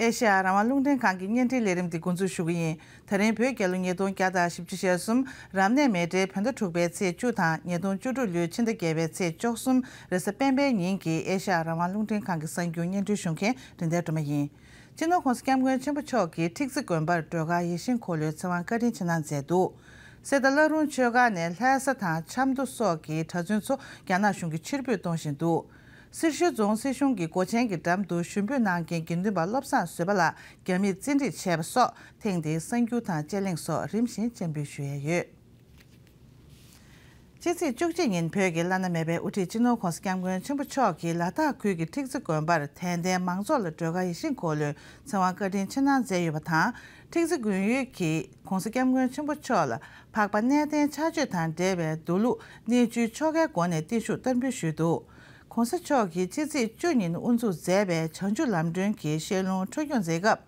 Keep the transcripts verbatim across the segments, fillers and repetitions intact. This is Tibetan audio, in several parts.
ཨེ་ཤ་ཡ་རང་དབང་རླུང་འཕྲིན་ཁང་གི་བརྙན་འཕྲིན་ལས་རིམ་འདི་འགོ་འཛུགས་ཞུ་གི་ཡིན། ད་རིང་བོད་རྒྱལ་ལོ་ཉིས་སྟོང་བརྒྱ་དང་བཞི་བཅུ་ཞེ་གསུམ། རབ་གནས་མེ་སྤྲེལ་བོད་ཟླ་དྲུག་པའི་ཚེས་བཅུ་དང་ཉིས་སྟོང་བཅུ་དྲུག་ལོའི་ཕྱི་ཟླ་བརྒྱད་པའི་ཚེས་བཅུ་གསུམ་རེས་གཟའ་སྤེན་པའི་ཉིན་གྱི་ཨེ་ཤ་ཡ་རང་དབང་རླུང་འཕྲིན་ཁང་གི་གསར་འགྱུར་སྙན་སྒྲོན་ཞུ་མཁན་རིན་ལྡན་སྒྲོལ་མ་ཡིན། སྤྱི་ནོར་༸གོང་ས་༸སྐྱབས་མགོན་ཆེན་པོ་མཆོག་གིས་ཁྲིག་རྩེ་དགོན་པར་སྒྲོལ་དཀར་ཡིད་བཞིན་འཁོར་ལོའི་ཚེ་དབང་བཀའ་དྲིན་ཆེ་གནང་མཛད་འདུག། གསེར་རྟ་བླ་རུང་ཆོས་སྒར་ནས་ལྷ་ས་དང་ཆབ་མདོ་སོགས་ཀྱི་གྲྭ་བཙུན་ཚོ་རྒྱ་ནག་གཞུང་གིས་ཕྱིར་འབུད་གཏོང་བཞིན་འདུག། སེར་ཤུལ་རྫོང་སྲིད་གཞུང་གི་སྒོ་ཆེན་གྱི་འགྲམ་དུ་ཞུགས་འབུད་གནང་མཁན་དགེ་འདུན་པ་བློ་བཟང་བཟོད་པ་ལགས་རྒྱ་མིས་བཙན་ཁྲིད་བྱས་པ་སོགས་ཐེངས་འདིའི་གསར་འགྱུར་དང་དཔྱད་གླེང་སོགས་རིམ་བཞིན་སྤྱན་འབུལ་ཞུ་ཡས་ཡོད། ཕྱི་ཚེས་བཅུ་གཅིག་ཉིན་བོད་ཀྱི་བླ་ན་མེད་པའི་དབུ་ཁྲིད་སྤྱི་ནོར་༸གོང་ས་༸སྐྱབས་མགོན་ཆེན་པོ་མཆོག་གིས་ལ་དྭགས་ཁུལ་གྱི་ཁྲིག་རྩེ་དགོན་པར་དད་ལྡན་མང་ཚོགས་ལ་སྒྲོལ་དཀར་ཡིད་བཞིན་འཁོར་ལོའི་ཚེ་དབང་བཀའ་དྲིན་ཆེ་གནང་མཛད་ཡོད་པ་དང་། ཁྲིག་རྩེ་དགོན་ཡུལ་གྱིས་༸གོང་ས་༸སྐྱབས་མགོན་ཆེན་པོ་མཆོག་ལ་འཕགས་པ་གནས་བརྟན་ཕྱག་མཆོད་དང་འབྲེལ་བའི་མདོ་ལུགས་གནས་ཆུའི་ཆོ་གའི་སྒོ་ནས་བརྟན་བཞུགས་བསྟར་འབུལ་ཞུས་འདུག། ༸གོང་ས་མཆོག་གིས་ཕྱི་ཚེས་བཅུ་ཉིན་དབུ་འཛུགས་མཛད་པའི་བྱང་ཆུབ་ལམ་སྒྲོན་གྱི་བཤད་ལུང་འཕྲོ་སྐྱོད་མཛད་སྐབས།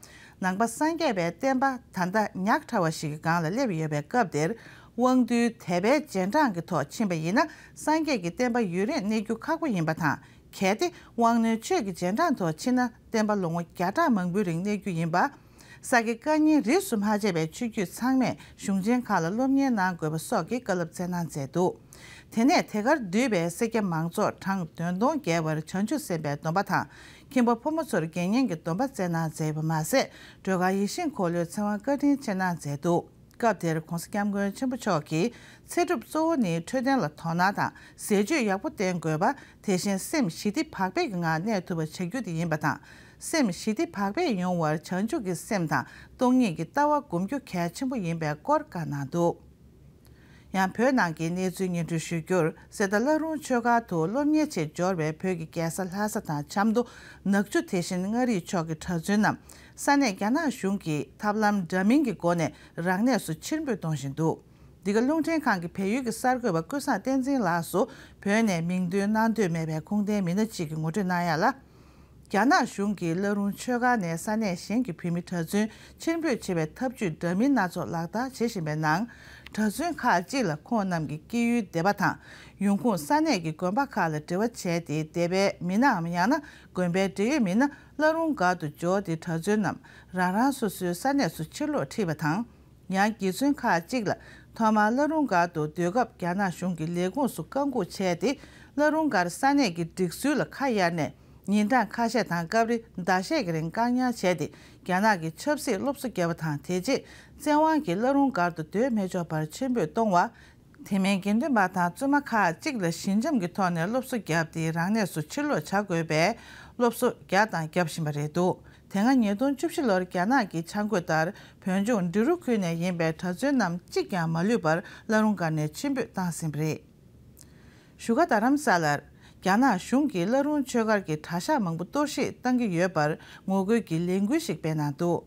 ནང་པ་སངས་རྒྱས་པའི་བསྟན་པ་ད་ལྟ་ཉག་ཕྲ་བ་ཞིག་གི་སྒང་ལ་སླེབས་ཡོད་པའི་སྐབས་དེར། དབང་རྟུལ་དད་པའི་རྗེས་འབྲང་གི་ཐོག་ཕྱིན་པ་ཡིན་ན། སངས་རྒྱས་ཀྱི་བསྟན་པ་ཡུན་རིང་གནས་རྒྱུ་ཁག་པོ་ཡིན་པ་དང་། གལ་ཏེ་དབང་རྣོན་ཆོས་ཀྱི་རྗེས་འབྲང་ཐོག་ཕྱིན་ན། བསྟན་པ་ལོ་ངོ་བརྒྱ་ཕྲག་མང་པོའི་རིང་གནས་རྒྱུ་ཡིན་པ། ས་དགེ་བཀའ་རྙིང་རིས་སུ་མ་ཆད་པའི་ཆོས་བརྒྱུད་ཚང་མས་གཞུང་ཆེན་ཁག་ལ་སློབ་གཉེར་གནང་དགོས་པ་སོགས་ཀྱི་བཀའ་སློབ་སྩལ་གནང་མཛད་འདུག། དེ་ནས་དེ་གར་འདུས་པའི་སེར་སྐྱ་མང་ཚོགས་གྲངས་བདུན་སྟོང་བརྒལ་བར་བྱང་ཆུབ་སེམས་དཔའི་སྡོམ་པ་དང་། ཁྱིམ་པ་ཕོ་མོ་ཚོར་དགེ་བསྙེན་གྱི་སྡོམ་པ་སྩལ་གནང་མཛད་པ་མ་ཟད། སྒྲོལ་དཀར་ཡིད་བཞིན་འཁོར་ལོའི་ཚེ་དབང་བཀའ་དྲིན་ཆེ་གནང་མཛད་འདུག། སྐབས་དེར་༸གོང་ས་༸སྐྱབས་མགོན་ཆེན་པོ་མཆོག་གིས། ཚེ་སྒྲུབ་གཙོ་བོ་ནི་འཕྲོད་བསྟེན་ལ་དོ་སྣང་དང་། ཟས་སྤྱོད་ཡག་པོ་བསྟེན་དགོས་པ། དེ་བཞིན་སེམས་ཞི་བདེ་བག་ཕེབས་ཀྱི་ངང་གནས་ཐུབ་པ་བྱ་རྒྱུ་དེ་ཡིན་པ་དང་། སེམས་ཞི་བདེ་བག་ཕེབས་ཡོང་བར་བྱང་ཆུབ་ཀྱི་སེམས་དང་སྟོང་ཉིད་ཀྱི་ལྟ་བ་སྒོམ་རྒྱུ་གལ་ཆེན་པོ་ཡིན་པའི་སྐོར་བཀའ་གནང་འདུག། ཡང་བོད་ནང་གི་གནས་ཚུལ་སྙན་སྒྲོན་ཞུ་རྒྱུར། གསེར་རྟ་བླ་རུང་ཆོས་སྒར་དུ་སློབ་གཉེར་ཆེད་འབྱོར་བའི་བོད་ཀྱི་རྒྱལ་ས་ལྷ་ས་དང་ཆབ་མདོ། ནག་ཆུ། དེ་བཞིན་མངའ་རིས་ཕྱོགས་ཀྱི་གྲྭ་བཙུན་རྣམས། ས་གནས་རྒྱ་ནག་གཞུང་གིས་ཐབས་ལམ་འདྲ་མིན་གྱི་སྒོ་ནས་རང་གནས་སུ་ཕྱིར་འབུད་གཏོང་བཞིན་འདུག། འདི་ག་རླུང་འཕྲིན་ཁང་གི་བལ་ཡུལ་གྱི་གསར་འགོད་པ་ཀུན་བཟང་བསྟན་འཛིན་ལགས་སུ་བོད་ནས་མིང་འདོན་གནང་འདོད་མེད་པའི་ཁུངས་ལྡན་མི་སྣ་གཅིག་གིས་ངོ་སྤྲོད་གནང་ཡ་ལ། རྒྱ་ནག་གཞུང་གིས་བླ་རུང་ཆོས་སྒར་ནས་ས་གནས་གཞན་གྱི་བོད་མི་གྲྭ་བཙུན་ཕྱིར་འབུད་བྱེད་པའི་ཐབས་ཇུས་འདྲ་མིན་སྣ་ཚོགས་ལག་བསྟར་བྱེད་བཞིན་པའི་ནང་། གྲྭ་བཙུན་ཁག་ཅིག་ལ་ཁོང་རྣམས་ཀྱི་སྐྱེས་ཡུལ་སྡེ་པ་དང་། ཡོང་ཁུངས་ས་གནས་ཀྱི་དགོན་པ་ཁག་ལ་འབྲེལ་བ་བྱས་ཏེ། སྡེ་པའི་མི་སྣའམ་ཡང་ན་དགོན་པའི་འབྲེལ་ཡོད་མི་སྣ་བླ་རུང་སྒར་དུ་འབྱོར་ཏེ། གྲྭ་བཙུན་རྣམས་རང་རང་སོ་སོའི་ས་གནས་སུ་ཕྱིར་ལོག་ཁྲིད་པ་དང་། ཡང་། དགེ་བཙུན་ཁག་ཅིག་ལ་ཐོག་མར་བླ་རུང་སྒར་དུ་སྡོད་སྐབས་རྒྱ་ནག་གཞུང་གི་ལས་ཁུངས་སུ་བཀག་འགོག་བྱས་ཏེ། བླ་རུང་སྒར་ས་གནས་ཀྱི་སྒྲིག་སྲོལ་ལ་ཁ་གཡར་ནས། ཉིན་གྲངས་ཁ་ཤས་དང་སྐབས་རེ་ཟླ་ཤས་ཀྱི་རིང་བཀག་ཉར་བྱས་ཏེ། རྒྱ་ནག་གི་ཆབ་སྲིད་སློབ་གསོ་བརྒྱབ་པ་དང་། དེ་རྗེས་བཙན་དབང་གིས་བླ་རུང་སྒར་དུ་སྡོད་མི་ཆོག་པར་ཕྱིར་འབུད་གཏོང་བ། དེ་མིན་དགེ་འདུན་པ་དང་བཙུན་མ་ཁག་ཅིག་ལ་ཞི་འཇམ་གྱི་ཐོག་ནས་སློབ་གསོ་བརྒྱབ་སྟེ། རང་གནས་སུ་ཕྱིར་ལོག་བྱ་དགོས་པའི་སློབ་གསོ་བརྒྱབ་དང་རྒྱབ་བཞིན་པ་རེད་འདུག། དེ་སྔ་ཉིས་སྟོང་བཅུ་བཞི་ལོར་རྒྱ་ནག་གི་འཆར་འགོད་ལྟར། བོད་ལྗོངས་འབྲི་རུ་ཁུལ་ནས་ཡིན་པའི་གྲྭ་བཙུན་རྣམས་གཅིག་ཀྱང་མ་ལུས་པར་བླ་རུང་སྒར་ནས་ཕྱིར་འབུད་བཏང་ཟིན་པ་རེད། བཞུགས་སྒར་རྡ་རམ་ས་ལར། རྒྱ་ནག་གཞུང་གིས་བླ་རུང་ཆོས་སྒར་གྱི་གྲྭ་ཤག་མང་པོ་གཏོར་བཤིག་བཏང་གི་ཡོད་པར་ངོ་རྒོལ་གྱི་ལས་འགུལ་ཞིག་སྤེལ་གནང་འདུག།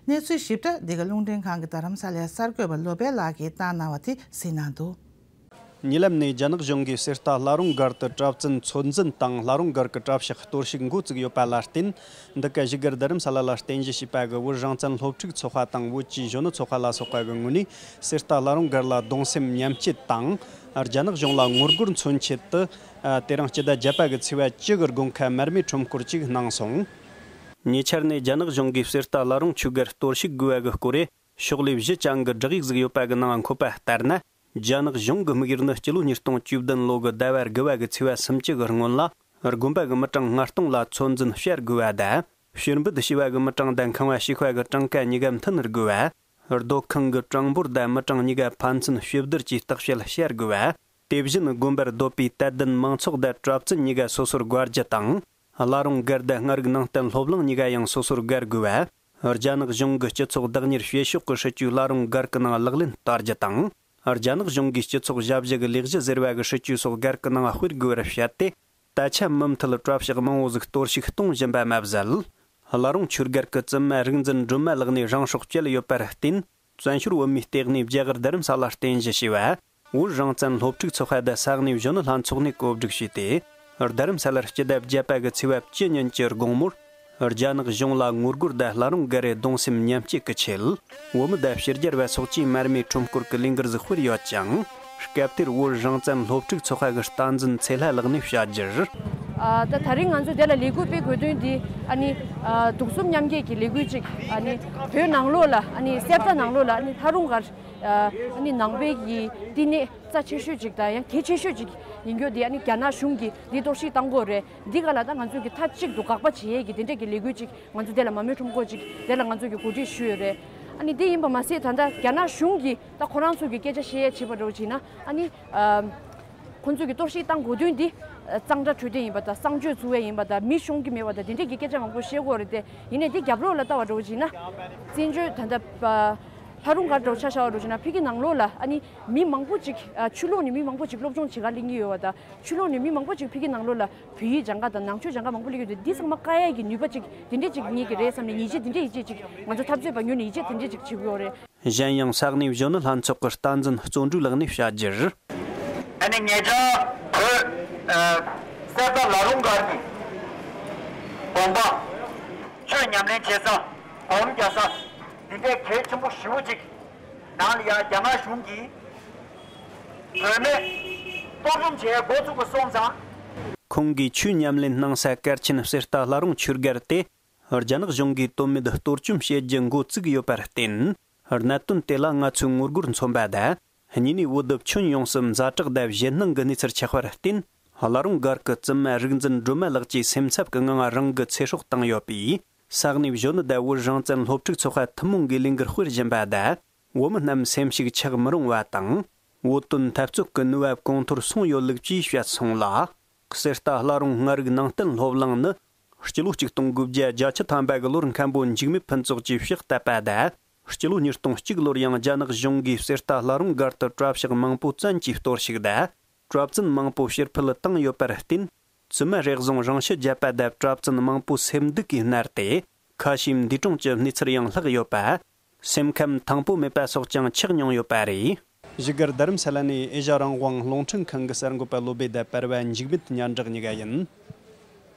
གནས་ཚུལ་ཞིབ་ཕྲ་འདི་ག་རླུང་འཕྲིན་ཁང་གི་རྡ་རམ་ས་ལའི་གསར་འགོད་པ་ལོ་པཎ་ལགས་ཀྱིས་བཏང་གནང་བ་དེ་གཟིགས་གནང་འདུག། ཉེ་ལམ་ནས་རྒྱ་ནག་གཞུང་གིས་གསེར་རྟ་བླ་རུང་སྒར་དུ་གྲྭ་བཙུན་ཚོད་འཛིན་དང་། བླ་རུང་སྒར་གྱི་གྲྭ་ཤག་གཏོར་བཤིག་འགོ་བཙུགས་ཡོད་པ་ལ་བརྟེན། འདི་ག་བཞུགས་སྒར་རྡ་རམ་ས་ལ་ལ་རྟེན་གཞི་བྱས་པ་གི་བོད་རང་བཙན་སློབ་ཕྲུག་ཚོགས་པ་དང་། བོད་ཀྱི་གཞོན་ནུ་ཚོགས་པ་ལ་སོགས་པ་གི་ངོས་ནས། གསེར་རྟ་བླ་རུང་སྒར་ལ་གདུང་སེམས་མཉམ་སྐྱེད་དང་། རྒྱ་ནག་གཞུང་ལ་ངོ་རྒོལ་མཚོན་ཆེད་དུ། དེ་རིང་སྤྱི་ཟླ་བརྒྱད་པ་གི་ཚེས་པ་བཅུ་གི་དགོང་ཁ་མར་མེ་ཁྲོམ་སྐོར་ཅིག་གནང་སོང་། ཉེ་ཆར་ནས་རྒྱ་ནག་གཞུང་གིས་གསེར་རྟ་བླ་རུང་ཆོས་སྒར་གཏོར་བཤིག་དགོས་པ་གི་སྐོར་རེ། ཕྱོགས་ལས་བཞི་ཅན་གྱི་བསྒྲགས་ཡིག་ཟིག་ཡོད་པ་གི་ནང་འཁོད་པ་ལྟར་ན། རྒྱ་ནག་གཞུང་གི་དམིགས་ཡུལ་ནི་སྤྱི་ལོ་ཉིས་སྟོང་བཅུ་བདུན་ལོ་གི་ཟླ་བ་དགུ་བ་གི་ཚེས་པ་སུམ་ཅུ་གི་སྔོན་ལ། དགོན་པ་གི་མི་གྲངས་ལྔ་སྟོང་ལ་ཚོད་འཛིན་བྱ་དགོས་པ་དང་། ཕྱིར་འབུད་བྱས་པ་གི་མི་གྲངས་དང་ཁང་བ་ཞིག་པ་གི་གྲངས་ཀ་གཉིས་ཀ་མཐུན་དགོས་པ། སྡོད་ཁང་གི་གྲངས་འབོར་དང་མི་གྲངས་གཉིས་ཀ་ཕན་ཚུན་ཕྱིར་བསྡུར་གྱིས་བརྟག་དཔྱད་བྱ་དགོས་པ། དེ་བཞིན་དགོན་པར་སྡོད་པའི་དད་ལྡན་མང་ཚོགས་དང་གྲྭ་བཙུན་གཉིས་ཀ་སོ་སོར་བགོ་བཤའ་དང་། བླ་རུང་སྒར་དང་སྔ་རིག་ནང་བསྟན་སློབ་གླིང་གཉིས་ཀ་ཡང་སོ་སོར་བགོ་བཤའ་དགོས་པ། རྒྱ་ནག་གཞུང་གི་སྤྱི་ཚོགས་བདག་གཉེར་བྱེད་ཕྱོགས་ཀྱི་སྲིད་ཇུས་བླ་རུང་སྒར་གྱི་ནང་ལག་ལེན་བསྟར་རྒྱུ་དང་། རྒྱ་ནག་གཞུང་གིས་སྤྱི་ཚོགས་ཞབས་ཞུ་གི་ལས་གཞི་ཟེར་བ་གི་སྲིད་ཇུས་སོགས་སྒར་གྱི་ནང་སྤེལ་དགོས་པར་བཤད་དེ། ད་ཆ་མུ་མཐུད་གྲྭ་ཤག་མང་བོ་ཟིག་གཏོར་བཤིག་གཏོང་བཞིན་པ་མ་ཟད། བླ་རུང་ཆོས་སྒར་གྱི་བཙུན་མ་རིག་འཛིན་སྒྲོལ་མ་ལགས་ནས་རང་སྲོག་བཅད་ཡོད་པར་བརྟེན། བཙན་བྱོལ་བོད་མིའི་ལྟེ་གནས་རྒྱ་གར་རྡ་རམ་ས་ལ་རྟེན་གཞི་བྱས་པ། བོད་རང་བཙན་སློབ་ཕྲུག་ཚོགས་པ་དང་ས་གནས་གཞོན་ནུ་ལྷན་ཚོགས་ནས་གོ་སྒྲིག་བྱས་ཏེ། རྡ་རམ་ས་ལར་སྤྱི་ཟླ་བརྒྱད་པ་གི་ཚེས་པ་བཅུ་ཉིན་གྱི་དགོང་མོར། རྒྱ་ནག་གཞུང་ལ་ངོ་རྒོལ་དང་བླ་རུང་སྒར་རེ་གདུང་སེམས་མཉམ་སྐྱེད་ཀྱི་ཆེད། བོད་མི་དང་ཕྱི་རྒྱལ་བ་སོགས་ཀྱིས་མར་མེ་ཁྲོམ་སྐོར་གྱི་ལས་འགུལ་ཟིག་སྤེལ་ཡོད་ཅིང་། སྐབས་དེར་བོད་རང་བཙན་སློབ་ཕྲུག་ཚོགས་པ་གི་སྟངས་འཛིན་ཚེ་ལྷ་ལགས་ནས་བཤད་རྒྱུར། ཨ་ད་ད་རིང་ང་ཚོ་དེ་ལ་ལས་འགུལ་སྤེལ་དགོས་དོན་འདི་ཨ་ནི་ཨ་དུག་གསུམ་མཉམ་སྐྱེད་ཀྱི་ལས་འགུལ་ཅིག་ཨ་ནི་བོད་ནང་ལོགས་ལ་ཨ་ནི་གསེར་རྟ་ནང་ལོགས་ལ་ཨ་ནི་ལྷ་རུང་སྒར་ཨ་ནི་ནང་པའི་གི་བསྟི་གནས་རྩ་ཆེ་ཤོས་ཅིག་དང་ཡང་གལ་ཆེ་ཤོས་ཅིག་ཡིན་རྒྱུ་འདི་ཨ་ནི་རྒྱ་ནག་གཞུང་གིས་འདི་གཏོར་བཤིག་བཏང་དགོས་རེད། འདི་ག་ལ་ད་ང་ཚོ་གི་མཐའ་གཅིག་ཏུ་དགག་པ་བྱེད་ཡས་ཀྱི་དེ་འདྲས་ཀྱི་ལས་འགུལ་ཅིག་ང་ཚོ་དེ་ལ་མ་རྨོས་ཁྲོམ་སྐོར་ཅིག་དེ་ལ་ང་ཚོ་གི་གོ་སྒྲིག་ཞུས་ཡོད་རེད། ཨ་ནི་འདི་ཡིན་པ་མ་ཟད་ད་ལྟ་རྒྱ་ནག་གཞུང་གིས་ད་ཁོ་རང་ཚོ་གི་སྐད་ཆ་བཤད་ཡས་བྱེད་པ་འདྲ་བོ་བྱས་ན་ཨ་ནི་ཨ་ཁོ་ཚོ་གི་གཏོར་བཤིག་བཏང་དགོས་དོན་འདི་གཙང་སྦྲ་འཕྲོད་བསྟེན་ཡིན་པ་དང་གསང་སྤྱོད་བཙུགས་ཡས་ཡིན་པ་དང་མི་ཤོང་གི་མེད་པ་དང་དེ་འདྲས་ཀྱི་སྐད་ཆ་མང་པོ་བཤད་ཀྱི་ཡོད་རེད་དེ། ཡིན་ནའི་འདི་རྒྱབ་ལོགས་ལ་ལྟ་བ་འདྲ་བོ་བྱས་ན་བཙན་བྱོལ་ད་ལྟ་ཨ་ལྷ་རུང་སྒར་འདྲ་བོ་ཆ་བཞག་པ་འདྲ་བོ་བྱས་ན་ཕ་གི་ནང་ལོགས་ལ་ཨ་ནི་མི་མང་པོ་ཅིག་ཨ་ཆུ་ལོག་ནས་མི་མང་པོ་ཅིག་སློབ་སྦྱོང་བྱེད་ག་སླེབས་ཀྱི་ཡོད་པ་དང་། ཕྱི་ལོགས་ནས་མི་མང་པོ་ཅིག་ཕ་གི་ནང་ལོགས་ལ་བོད་ཡིག་སྦྱང་ག་དང་ནང་ཆོས་སྦྱང་ག་མང་པོ་སླེབས་ཡོད་དུས་འདི་ཚང་མ་བཀག་ཡས་ཀྱི་ནུས་པ་ཅིག་དེ་འདྲས་ཅིག་རྙེད་ཀྱི་རེད་བསམ་ནས་ཉེས་ཆད་དེ་འདྲས་ཡིད་ཆེས་ཅིག་ང་ཚོ་འཐབ་རྩོད་པ་ངོས་ནས་ཡིད་ཆེས་དེ་འདྲས་ཅིག་བྱེད་དགོས་རེད། གཞན་ཡང་ས་གནས་གཞོན་ནུ་ལྷན་ཚོགས་ཀྱི་རྟ་འཛིན་བརྩོན་འགྲུས་ལགས་ནས་བཤད་རྒྱུར། ཨ་ནི་ངེད་ཅག་བོད་ཨ་གསེར་རྟ་ལྷ་རུང་སྒར་གྱི་དགོན་པ་ཆོས་ཉམས་ལེན་བྱེད་ས་སྒོམ་རྒྱག་ས་འདི་འདྲའི་གལ་ཆེན་པོ་ཞེ་པོ་ཅིག་ནང་ལ་ཡང་རྒྱ་ནག་གཞུང་གིས་བོད་མི་གཏོར་བཅོམ་བྱེད་འགོ་ཚུགས་པ་སོང་ཙང་། ཁོང་གིས་ཆོས་ཉམས་ལེན་གནང་ས་གལ་ཆེན་གསེར་རྟ་ལྷ་རུང་ཆོས་སྒར་དེ་རྒྱ་ནག་གཞུང་གིས་དོན་མེད་གཏོར་བཅོམ་བྱེད་རྒྱུ་འགོ་བཙུགས་ཡོད་པར་བརྟེན། གནད་དོན་དེ་ལ་ང་ཚོས་ངོ་རྒོལ་མཚོན་པ་དང་། གཉིས་ནས་བོད་དུ་ཁྱོན་ཡོངས་སུ་ཛ་དྲག་དང་ཞེད་སྣང་གི་གནས་ཚུལ་ཆགས་པར་བརྟེན། ལྷ་རུང་སྒར་གྱི་བཙུན་མ་རིག་འཛིན་སྒྲོལ་མ་ལགས་ཀྱིས་སེམས་འཚབ་ཀྱི་ངང་རང་གི་ཚེ་སྲོག་བཏང་ཡོད་པས། ས་གནས་གཞོན་ནུ་དང་བོད་རང་བཙན་སློབ་ཕྲུག་ཚོགས་པ་ཐུན་མོང་གི་ལས་འགུལ་སྤེལ་བཞིན་པ་དང་། བོད་མི་རྣམས་སེམས་ཤུགས་ཆག་མི་རུང་བ་དང་། བོད་དོན་འཐབ་རྩོད་ཀྱི་ནུས་པ་གོང་མཐོར་སོང་ཡོད་ལུགས་ཀྱིས་བཤད་སོང་ལ། གསེར་རྟ་ལྷ་རུང་ལྔ་རིག་ནང་བསྟན་སློབ་གླིང་ནི། སྤྱི་ལོ་གཅིག་སྟོང་དགུ་བརྒྱ་བརྒྱད་ཅུ་ཐམ་པ་གི་ལོར་མཁན་པོ་འཇིགས་མེད་ཕུན་ཚོགས་ཀྱིས་ཕྱག་བཏབ་པ་དང་། སྤྱི་ལོ་ཉིས་སྟོང་གཅིག་ལོར་ཡང་རྒྱ་ནག་གཞུང་གིས་གསེར་རྟ་ལྷ་རུང་སྒར་དུ་གྲྭ་ཕྱག་མང་པོ་བཙན་གྱིས་གཏོར་བཤིག་དང་། གྲྭ་བཙུན་མང་པོ་ཕྱིར་འཕུད་བཏང་ཡོད་པར་བརྟེན། བཙུན་མ་རེ་ཟུང་རང་ཤི་བརྒྱབ་པ་དང་། གྲྭ་བཙུན་མང་པོ་སེམས་སྡུག་གིས་མནར་ཏེ། ཁ་ཤས་འདས་གྲོངས་ཀྱི་གནས་ཚུལ་ཡང་ལྷག་ཡོད་པ། སེམས་ཁམས་ཐང་པོ་མེད་པ་སོགས་ཀྱང་ཆགས་མྱོང་ཡོད་པ་རེད། བཞུགས་སྒར་རྡ་རམ་ས་ལ་ནས་ཨེ་ཤ་རང་དབང་རླུང་འཕྲིན་ཁང་གི་གསར་འགོད་པ་བློ་བྷེ་དང་པར་བ་འཇིགས་མེད་ཉལ་འབྲེག་གཉིས་ཀ་ཡིན།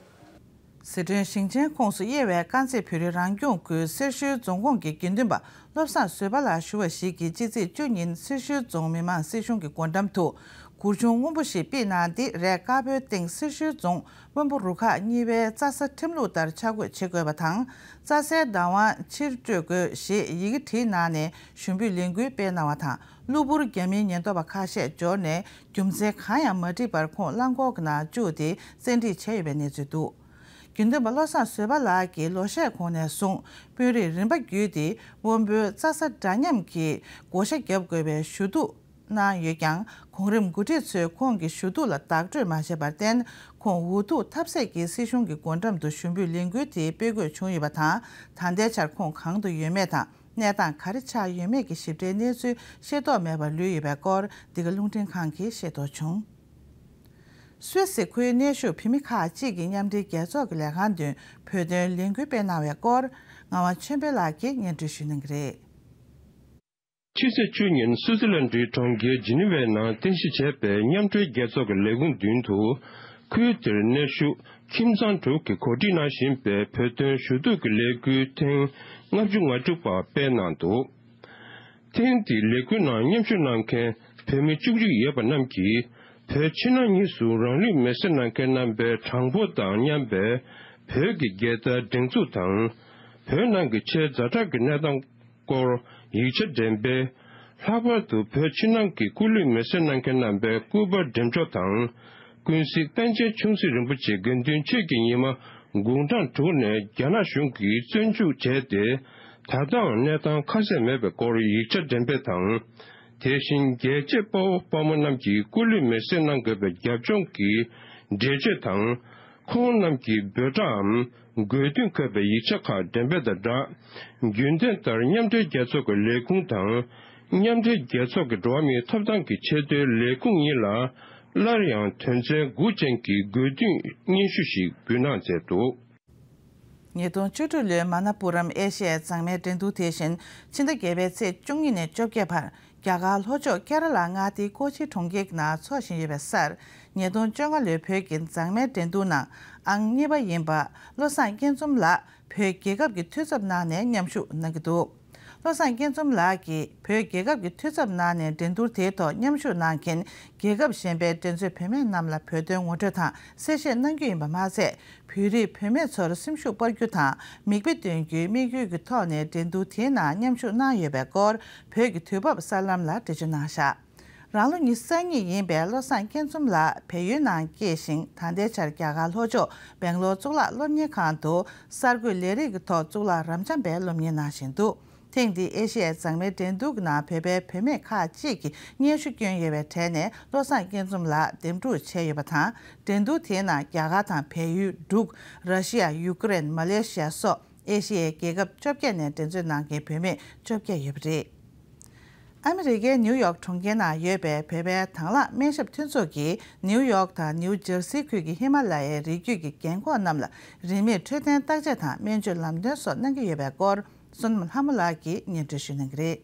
ཟི་ཁྲོན་ཞིང་ཆེན་ཁོངས་སུ་དབྱེ་བའི་དཀར་མཛེས་བོད་རིགས་རང་སྐྱོང་ཁུལ་སེར་ཤུལ་རྫོང་ཁོངས་ཀྱི་དགེ་འདུན་པ་བློ་བཟང་བཟོད་པ་ལགས་ཞུ་བ་ཞིག་གིས་སྤྱི་ཚེས་བཅུ་ཉིན་སེར་ཤུལ་རྫོང་མི་དམངས་སྲིད་གཞུང་གི་སྒོ་འགྲམ་དུ་གུར་ཆུང་སྔོན་པོ་ཞིག་ཕུལ་གནང་སྟེ། རས་དཀར་པོའི་སྟེང་སེར་ཤུལ་རྫོང་དཔོན་པོ་རུ་ཁག་གཉིས་པའི་རྩྭ་ས་ཁྲིམས་ལུགས་ལྟར་ཆ་བགོས་བྱེད་དགོས་པ་དང་། རྩྭ་སའི་བདག་དབང་ཕྱིར་སྤྲོད་དགོས་ཞེས་ཡི་གེ་བྲིས་གནང་ནས་ཞུ་འབོད་ལས་འགུལ་སྤེལ་གནང་བ་དང་། གློ་བུར་རྒྱ་མིའི་ཉེན་རྟོག་པ་ཁ་ཤས་འབྱོར་ནས་རྒྱུ་མཚན་གང་ཡང་མ་དྲིས་པར་ཁོང་རླངས་འཁོར་གྱི་ནང་བཅུག་སྟེ་བཙན་ཁྲིད་བྱས་ཡོད་པའི་གནས་ཚུལ་འདུག་དགེ་འདུན་པ་བློ་བཟང་བཟོད་པ་ལགས་ཀྱིས་ལོ་ཤས་གོང་ནས་བཟུང་དཔོན་རིགས་རིམ་པ་བརྒྱུད་དེ་དཔོན་པོའི་རྩྭ་ས་འདྲ་མཉམ་གྱི་བགོ་བཤའ་བརྒྱབ་དགོས་པའི་ཞུ་གཏུག་གནང་ཡོད་ཀྱང་། གོང་རིམ་འགོ་ཁྲིད་ཚོས་ཁོང་གི་ཞུ་གཏུག་ལ་བདག་སྤྲོད་མ་བྱས་པར་བརྟེན། ཁོང་འུ་ཐུག་ཐབས་ཟད་ཀྱིས་སྲིད་གཞུང་གི་སྒོ་འགྲམ་དུ་ཞུ་འབོད་ལས་འགུལ་དེ་སྤེལ་དགོས་བྱུང་ཡོད་པ་དང་། ད་ལྟའི་ཆར་ཁོང་གང་དུ་ཡོད་མེད་དང་། གནས་སྟངས་ག་རེ་ཆགས་ཡོད་མེད་ཀྱི་ཞིབ་ཕྲའི་གནས་ཚུལ་ཤེས་རྟོགས་མེད་པར་ལུས་ཡོད་པའི་སྐོར། འདི་ག་རླུང་འཕྲིན་ཁང་གིས་ཤེས་རྟོགས་བྱུང་། སུད་སི་ཁུལ་གནས་བཞུགས་བོད་མི་ཁག་ཅིག་གིས་མཉམ་འབྲེལ་རྒྱལ་ཚོགས་ཀྱི་ལས་ཁང་མདུན་བོད་དོན་ལས་འགུལ་སྤེལ་གནང་བའི་སྐོར། ངག་དབང་ཆོས་འཕེལ་ལགས་ཀྱིས་སྙན་སྒྲོན་ཞུ་གནང་གི་རེད། ཕྱི་ཚེས་བཅུ་ཉིན་སུའུ་ཙི་ལན་ཌིའི་གྲོང་ཁྱེར་ཇི་ནི་ཝའི་ནང་རྟེན་གཞི་བྱས་པའི་མཉམ་འབྲེལ་རྒྱལ་ཚོགས་ཀྱི་ལས་ཁུངས་མདུན་དུ། ཁུལ་དེར་གནས་བཞུགས་ཁྱིམ་ཚང་དྲུག་གིས་གོ་སྒྲིག་གནང་བཞིན་པའི་བོད་དོན་ཞུ་གཏུག་གི་ལས་འགུལ་ཐེངས་ལྔ་བཅུ་ང་དྲུག་པ་སྤེལ་གནང་འདུག་ཐེངས་འདིའི་ལས་འགུལ་ནང་མཉམ་ཞུགས་གནང་མཁན་བོད་མི་བཅུ་གཅིག་ཡོད་པ་རྣམས་ཀྱིས། བོད་ཕྱི་ནང་གཉིས་སུ་རང་ལུས་མེར་སྲེག་གནང་མཁན་རྣམ་པའི་གྲངས་འབོར་དང་མཉམ་པའི་བོད་ཀྱི་རྒྱལ་དར་སྒྲེང་འཛུགས་དང་། བོད་ནང་གི་ཆེས་ཛ་དྲག་གི་གནས་སྟངས་སྐོར་ཡིག་ཆ་འགྲེམས་སྤེལ། ལྷག་པར་དུ་བོད་ཕྱི་ནང་གི་སྐུ་ལུས་མེར་སྲེག་གནང་མཁན་རྣམ་པའི་སྐུ་པར་འགྲེམས་འཇོག་དང་། ཀུན་གཟིགས་པཎ་ཆེན་ཆུང་སྲིད་རིན་པོ་ཆེ་དགེ་འདུན་ཆོས་ཀྱི་ཉི་མ་དགུང་གྲངས་དྲུག་ནས་རྒྱ་ནག་གཞུང་གིས་བཙོན་འཇུག་བྱས་ཏེ། ད་ལྟའང་གནས་སྟངས་ཁ་གསལ་མེད་པའི་སྐོར་ཡིག་ཆ་འགྲེམས་སྤེལ་དང་། དེ་བཞིན་རྒྱལ་གཅེས་དཔའ་བོ་དཔའ་མོ་རྣམས་ཀྱིས་སྐུ་ལུས་མེར་སྲེག་གནང་དགོས་པའི་རྒྱབ་ལྗོངས་ཀྱི་འགྲེལ་བརྗོད་དང་། ཁོང་རྣམས་ཀྱི་འབོད་སྒྲའམ་དགོས་འདུན་འཁོད་པའི་ཡིག་ཆ་ཁག་འགྲེམས་སྤེལ་དང་སྦྲགས། རྒྱུན་ལྡན་ལྟར་མཉམ་འབྲེལ་རྒྱལ་ཚོགས་ཀྱི་ལས་ཁུངས་དང་། མཉམ་འབྲེལ་རྒྱལ་ཚོགས་ཀྱི་འགྲོ་བ་མིའི་ཐོབ་ཐང་གི་ཆེས་མཐོའི་ལས་ཁུངས་གཉིས་ལ་སླར་ཡང་དོན་ཚན་དགུ་ཅན་གྱི་དགོས་འདུན་སྙན་ཞུ་ཞིག་འབུལ་གནང་མཛད་འདུག་ཉིས་སྟོང་བཅུ་དྲུག་ལོའི་མ་ན་པུ་རམ་ཨེ་ཤི་ཡའི་མཛངས་མའི་འགྲན་བསྡུར་དེ་བཞིན་ཕྱི་ཟླ་བརྒྱད་པའི་ཚེས་བཅུ་གཉིས་ནས་བཅོ་བརྒྱད་བར་རྒྱ་གར་ལྷོ་ཕྱོགས་ཀེ་ར་ལ་མངའ་སྡེའི་ཀོ་ཆི་གྲོང་ཁྱེར་ནང་འཚོགས་བཞིན་ཡོད་པའི་སར། ཉིས་སྟོང་བཅོ་ལྔ་ལོའི་བོད་ཀྱི་མཛངས་མའི་འགྲན་བསྡུར་ནང་ཨང་གཉིས་པ་ཡིན་པ་བློ་བཟང་སྐྱིད་འཛོམས་ལགས་བོད་རྒྱལ་ཁབ་ཀྱི་འཐུས་ཚབ་གནང་ནས་མཉམ་ཞུགས་གནང་གི་འདུག་བློ་བཟང་སྐྱིད་འཛོམས་ལགས་ཀྱིས་བོད་རྒྱལ་ཁབ་ཀྱི་འཐུས་ཚབ་གནང་ནས་འགྲན་བསྡུར་དེའི་ཐོག་མཉམ་ཞུགས་གནང་མཁན་རྒྱལ་ཁབ་གཞན་པའི་འགྲན་རྩོད་བུད་མེད་རྣམས་ལ་བོད་དོན་ངོ་སྤྲོད་དང་གསལ་བཤད་གནང་རྒྱུ་ཡིན་པ་མ་ཟད། བོད་རིགས་བུད་མེད་ཚོར་སེམས་ཤུགས་སྤར་རྒྱུ་དང་མིག་དཔེ་སྟོན་རྒྱུའི་དམིགས་ཡུལ་གྱི་ཐོག་ནས་འགྲན་བསྡུར་དེའི་ནང་མཉམ་ཞུགས་གནང་ཡོད་པའི་སྐོར་བོད་ཀྱི་དུས་བབ་གསར་ལམ་ལ་འགྲེལ་བརྗོད་གནང་བཞག་རང་ལོ་ཉི་ཤུ་རྩ་གཉིས་ཡིན་པའི་བློ་བཟང་སྐྱིད་འཛོམས་ལགས་བལ་ཡུལ་ནང་སྐྱེས་ཤིང་། ད་ལྟའི་ཆར་རྒྱ་གར་ལྷོ་ཕྱོགས་སྦེང་ལོར་གཙུག་ལག་སློབ་གཉེར་ཁང་དུ་གསར་འགོད་ལས་རིགས་ཀྱི་ཐོག་གཙུག་ལག་རབ་འབྱམས་པའི་སློབ་གཉེར་གནང་བཞིན་འདུག་ཐེངས་འདིའི་ཨེ་ཤི་ཡའི་མཛངས་མའི་འགྲན་བསྡུར་གྱི་ནང་བོད་པའི་བུད་མེད་ཁག་ཅིག་གིས་སྙན་ཞུ་བསྐྱོན་ཡོད་པའི་གྲས་ནས་བློ་བཟང་སྐྱིད་འཛོམས་ལགས་འདེམས་སྒྲུག་བྱས་ཡོད་པ་དང་། འགྲན་བསྡུར་དེའི་ནང་རྒྱ་གར་དང་བལ་ཡུལ། འབྲུག་ར་ཤི་ཡ། ཡུ་ཀེ་རེན། མ་ལེ་ཤི་ཡ་སོགས་ཨེ་ཤི་ཡའི་རྒྱལ་ཁབ་བཅོ་བརྒྱད་ནས་འགྲན་རྩོད་གནང་མཁན་བུད་མེད་བཅོ་བརྒྱད་ཡོད་པ་རེད། ཨ་མི་རི་ཀའི་ནིའུ་ཡོག་གྲོང་ཁྱེར་ནང་ཡོད་པའི་བོད་པའི་དང་བླངས་སྨན་ཞབས་མཐུན་ཚོགས་ཀྱིས་ནིའུ་ཡོག་དང་ནིའུ་ཇར་སི་ཁུལ་གྱི་ཧི་མ་ལ་ཡའི་རི་རྒྱུད་ཀྱི་རྒན་འཁོགས་རྣམས་ལ་རིན་མེད་འཕྲོད་བསྟེན་བརྟག་དཔྱད་དང་སྨན་བཅོས་ལམ་སྟོན་སོགས་གནང་གི་ཡོད་པའི་སྐོར། བསོད་ནམས་ལྷ་མོ་ལགས་ཀྱིས་སྙན་སྒྲོན་ཞུ་གནང་གི་རེད།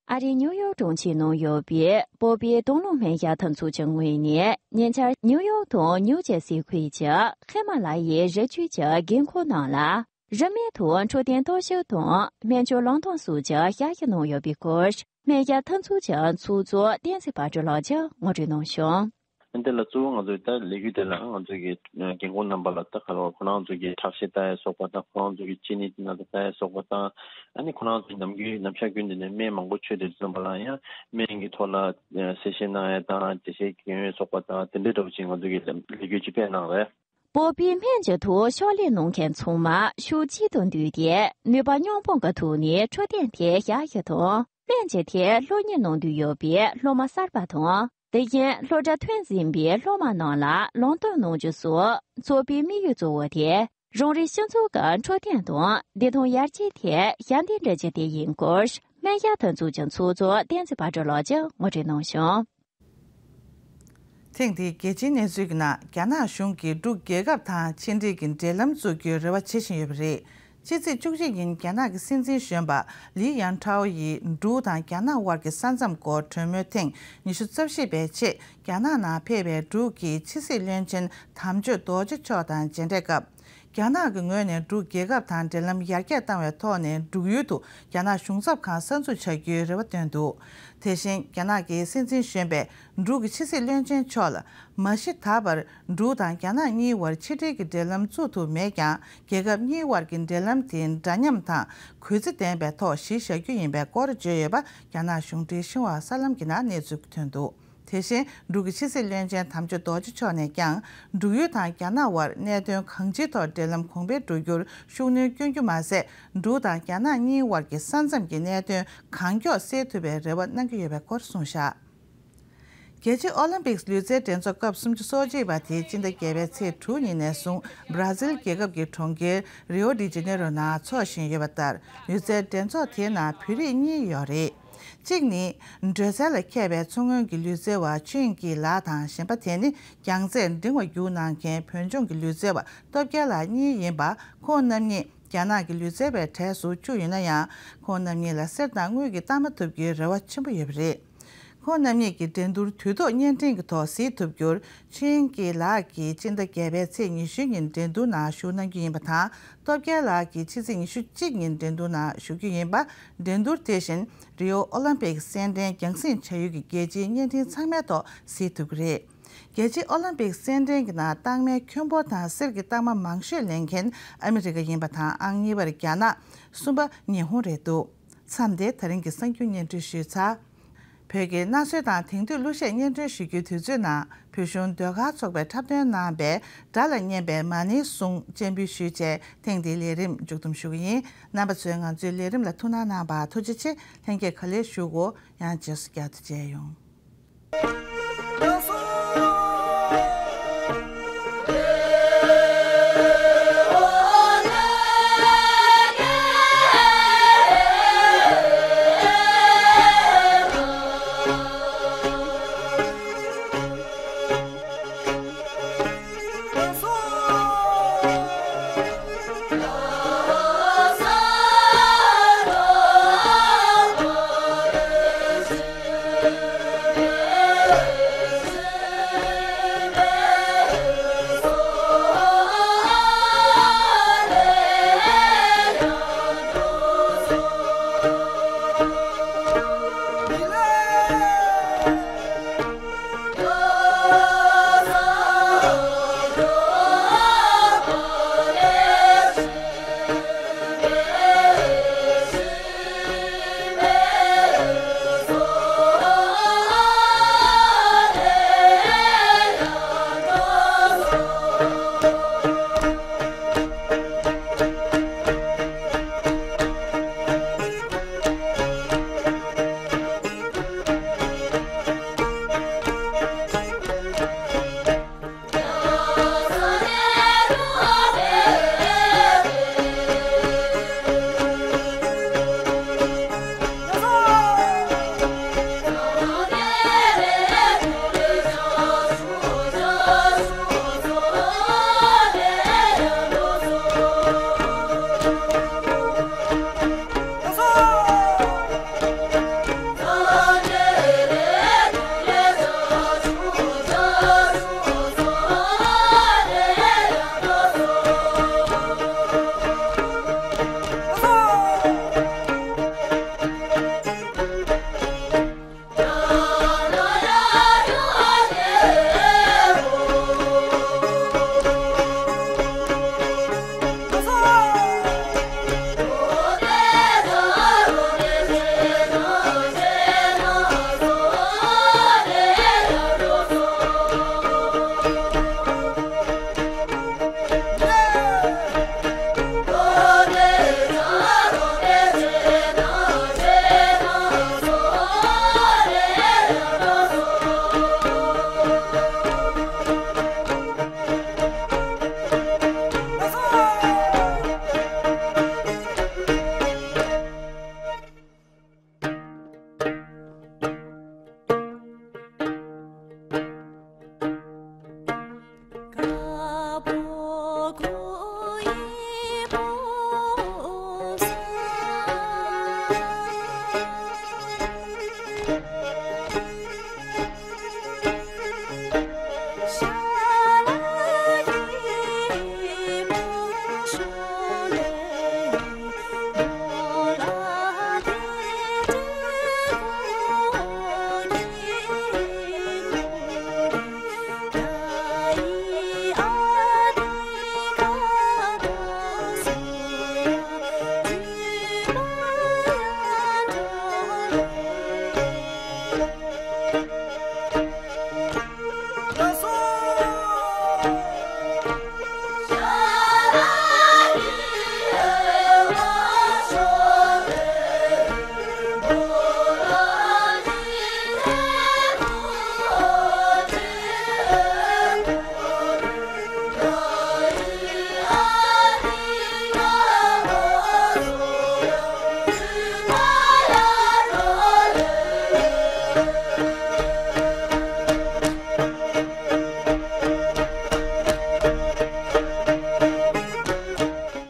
ཨ་རིའི་ནིའུ་ཡོག་གྲོང་ཁྱེར་ནང་ཡོད་པའི་སྤོབས་པའི་དང་བླངས་སྨན་ཞབས་མཐུན་ཚོགས་ཀྱི་ངོས་ནས་ཉེ་ཆར་ནིའུ་ཡོག་དང་ནིའུ་ཇར་སི་ཁུལ་གྱི་ཧི་མ་ལ་ཡའི་རི་རྒྱུད་ཀྱི་རྒན་འཁོགས་རྣམས་ལ། རིན་མེད་དུ་འཕྲོད་བསྟེན་བརྟག་ཞིབ་དང་སྨན་བཅོས་ལམ་སྟོན་སོགས་ཀྱི་ཞབས་ཞུ་གནང་ཡོད་པའི་སྐོར། སྨན་ཞབས་མཐུན་ཚོགས་ཀྱི་ཚོགས་གཙོ་བསྟན་འཛིན་དཔལ་སྒྲོན་ལགས་ཀྱིས་ངོ་སྤྲོད་གནང་བྱུང་། འདི་ལ་གཙོ་བོ་ང་ཚོའི་ད་ལས་འགུལ་དེ་ལ་ང་ཚོ་གི་རྒན་འཁོགས་རྣམ་པ་ལ་ད་ག་རེ་ཁོ་རང་ཚོ་གི་ཁྲག་ཤེད་ལྟ་ཡ་སོགས་པ་དང་། ཁོ་རང་ཚོ་གི་གཅིན་སྙི་དེ་ན་ད་ལྟ་ལྟ་ཡ་སོགས་པ་དང་། ཨ་ནི་ཁོ་རང་ཚོ་ནམ་རྒྱུན་ནམ་ཞག་རྒྱུན་དུ་ནས་སྨན་མང་པོ་མཆོད་དེ་ཙམ་པ་ལ་ཡང་སྨན་གྱི་ཐོག་ལ་གསལ་བཤད་གནང་ཡ་དང་། དེ་བཞིན་རྒན་ཡོལ་སོགས་པ་དང་དེ་འདྲའི་འདྲ་བོ་ཅིག་ང་ཚོ་གི་ལས་འགུལ་ཅིག་སྤེལ་གནང་རེད། སྤོབས་པའི་སྨན་གྱི་ཐོག་ཕྱག་ལས་གནང་མཁན་ཚང་མ་ཕྱོགས་གཅིག་ཏུ་འདུས་ཏེ་ནུས་པ་མཉམ་སྤུངས་ཀྱི་ཐོག་ནས་འཕྲོད་བསྟེན་ཐད་ཞབས་ཞུ་དང་། སྨན་གྱི་ཐད་སློབ་གཉེར་གནང་འདོད་ཡོད་པའི་སློབ་མ་གསར་པ་དང་། དེ་བཞིན་སློབ་གྲྭ་ཐོན་ཟིན་པའི་སློབ་མ་རྣམས་ལ་ལམ་སྟོན་གནང་རྒྱུ་སོགས་ཚོགས་པའི་དམིགས་ཡུལ་གཙོ་བོ་དེ། རང་རེའི་སྤྱི་ཚོགས་ཀྱི་འཕྲོད་བསྟེན་དང་བདེ་ཐང་ཡར་རྒྱས་ཐད་ཞབས་འདེགས་སྒྲུབ་རྒྱུ་དེ་ཡིན་སྐོར། སྨན་ཞབས་མཐུན་ཚོགས་ཀྱི་ཚོགས་གཙོ་བསྟན་འཛིན་དཔལ་སྒྲོན་ལགས་ཀྱིས་ངོ་སྤྲོད་གནང་བྱུང་། ཐེངས་འདིའི་རྒྱལ་སྤྱིའི་གནས་ཚུལ་གྱི་ནང་། རྒྱ་ནག་གཞུང་གིས་འབྲུག་རྒྱལ་ཁབ་དང་ཕྱི་འབྲེལ་གྱི་འབྲེལ་ལམ་བཙུགས་རྒྱུའི་རེ་བ་བྱེད་བཞིན་ཡོད་པ་རེད། ཕྱི་ཚེས་བཅུ་གཅིག་ཉིན་རྒྱ་ནག་གི་སྲིད་འཛིན་གཞོན་པ་ལི་ཡན་ཁྲའོ་ཡིས་འབྲུག་དང་རྒྱ་ནག་དབར་གྱི་ས་མཚམས་སྐོར་གྲོས་མོལ་ཐེངས་ཉི་ཤུ་རྩ་བཞི་པའི་ཆེད་རྒྱ་ནག་ནང་ཕེབས་པའི་འབྲུག་གི་ཕྱི་སྲིད་བློན་ཆེན་དམ་ཆོས་རྡོ་རྗེ་མཆོག་དང་མཇལ་འཕྲད་སྐབས། རྒྱ་ནག་གི་ངོས་ནས་འབྲུག་རྒྱལ་ཁབ་དང་འབྲེལ་ལམ་ཡར་རྒྱས་བཏང་བའི་ཐོག་ནས་འབྲུག་ཡུལ་དུ་རྒྱ་ནག་གཞུང་ཚབ་ཁང་གསར་འཛུགས་བྱ་རྒྱུའི་རེ་བ་བཏོན་འདུག་དེ་བཞིན་རྒྱ་ནག་གི་སྲིད་འཛིན་གཞོན་པས་འབྲུག་གི་ཕྱི་སྲིད་བློན་ཆེན་མཆོག་ལ། མ་གཞི་ད་བར་འབྲུག་དང་རྒྱ་ནག་གཉིས་བར་ཕྱི་འབྲེལ་གྱི་འབྲེལ་ལམ་བཙུགས་ཐུབ་མེད་ཀྱང་། རྒྱལ་ཁབ་གཉིས་བར་གྱི་འབྲེལ་ལམ་དེ་འདྲ་མཉམ་དང་གུས་བརྩི་ལྡན་པའི་ཐོག་གཞི་བཞག་རྒྱུ་ཡིན་པའི་སྐོར་བརྗོད་ཡོད་པ་རྒྱ་ནག་གཞུང་འབྲེལ་ཤིན་ཧྭ་གསར་ལམ་གྱི་ནང་གནས་ཚུལ་ཐོན་འདུག་དེ་བཞིན་འབྲུག་གི་ཕྱི་སྲིད་བློན་ཆེན་དམ་ཆོས་རྡོ་རྗེ་མཆོག་ནས་ཀྱང་། འབྲུག་ཡུལ་དང་རྒྱ་ནག་དབར་གནད་དོན་གང་ཅིའི་ཐོག་འབྲེལ་ལམ་གོང་འཕེལ་འགྲོ་རྒྱུར་ཤུགས་སྣོན་བསྐྱོན་རྒྱུ་མ་ཟད། འབྲུག་དང་རྒྱ་ནག་གཉིས་དབར་གྱི་ས་མཚམས་ཀྱི་གནད་དོན་གང་མགྱོགས་སེལ་ཐུབ་པའི་རེ་བ་གནང་གི་ཡོད་པའི་སྐོར་གསུངས་བཞག་རྒྱལ་སྤྱིའི་ཨོ་ལིམ་པིག་ལུས་རྩལ་འགྲན་ཚོགས་སྐབས་སུམ་ཅུ་སོ་གཅིག་པ་དེ་སྤྱི་ཟླ་བརྒྱད་པའི་ཚེས་དྲུག་ཉིན་ནས་བཟུང་བྷ་ར་ཟིལ་རྒྱལ་ཁབ་ཀྱི་གྲོང་ཁྱེར་རི་ཨོ་ཌི་ཇེ་ནེ་རོ་ནང་འཚོགས་བཞིན་ཡོད་པ་ལྟར། ལུས་རྩལ་འགྲན་ཚོགས་དེའི་ནང་བོད་རིགས་གཉིས་ཡོད་རེད། གཅིག་ནི། འགྲོས་ཚད་ལ་མཁས་པའི་མཚོ་སྔོན་གྱི་ལུས་རྩལ་བ་ཆོས་དབྱིངས་སྐྱིད་ལགས་དང་། གཞན་པ་དེ་ནི། རྒྱང་ཚད་འབྲིང་བ་རྒྱུགས་གནང་མཁན་བོད་ལྗོངས་ཀྱི་ལུས་རྩལ་བ་སྟོབས་རྒྱལ་ལགས་གཉིས་ཡིན་པ། ཁོང་རྣམ་གཉིས་རྒྱ་ནག་གི་ལུས་རྩལ་བའི་གྲས་སུ་བཅུག་ཡོད་ན་ཡང་། ཁོང་རྣམ་གཉིས་ལ་གསེར་དང་དངུལ་གྱི་རྟགས་མ་ཐོབ་རྒྱུའི་རེ་བ་ཆེན་པོ་ཡོད་པ་རེད། ཁོང་རྣམ་གཉིས་ཀྱི་འགྲན་བསྡུར་དུས་ཐོག་བརྙན་འཕྲིན་གྱི་ཐོག་གཟིགས་ཐུབ་རྒྱུར། ཆོས་དབྱིངས་སྐྱིད་ལགས་ཀྱིས་སྤྱི་ཟླ་བརྒྱད་པའི་ཚེས་ཉི་ཤུ་ཉིན་འགྲན་བསྡུར་ནང་ཞུགས་གནང་རྒྱུ་ཡིན་པ་དང་། སྟོབས་རྒྱལ་ལགས་ཀྱིས་ཕྱི་ཚེས་ཉི་ཤུ་གཅིག་ཉིན་འགྲན་བསྡུར་ནང་ཞུགས་རྒྱུ་ཡིན་པ། འགྲན་བསྡུར་དེ་བཞིན་རི་ཨོ་ཨོ་ལིམ་པིག་སེམས་ཁྲལ་རྒྱང་སྲིང་བྱ་ཡུལ་གྱི་རྒྱལ་སྤྱིའི་བརྙན་འཕྲིན་ཚང་མའི་ཐོག་གཟིགས་ཐུབ་ཀྱི་རེད། རྒྱལ་སྤྱིའི་ཨོ་ལིམ་པིག་སེམས་ཁྲལ་གྱི་ནང་རྟགས་མའི་ཁྱོན་འབོར་དང་གསེར་གྱི་རྟགས་མ་མང་ཤོས་ལེན་མཁན་ཨ་མི་རི་ཀ་ཡིན་པ་དང་། ཨང་གཉིས་པར་རྒྱ་ནག་གསུམ་པ་ཉི་ཧོང་རེད་འདུག་མཚམས་འདིར་ད་རིང་གི་གསར་འགྱུར་སྙན་སྒྲོན་ཞུས་ཚར། བོད་ཀྱི་གནའ་སྲོལ་དང་དེང་དུས་གླུ་གཞས་སྙན་སྒྲོན་ཞུ་རྒྱུའི་དུས་ཚོད་ནང་། བོད་གཞུང་ཟློས་གར་ཚོགས་པས་འཁྲབ་སྟོན་གནང་པའི་སྒྲ་ལ་སྙན་པའི་མ་ཎི་གསུང་སྤྱན་འབུལ་ཞུས་བྱས། ཐེངས་འདིའི་ལས་རིམ་མཇུག་བསྡོམས་ཞུ་གི་ཡིན། རྣམ་པ་ཚོས་ང་ཚོའི་ལས་རིམ་ལ་ཐུགས་སྣང་གནང་བར་ཐུགས་རྗེ་ཆེ། ལྷན་རྒྱས་ག་ལེར་བཞུགས་གོ། ཡང་རྗེས་སུ་བསྐྱར་དུ་མཇལ་ཡོང་།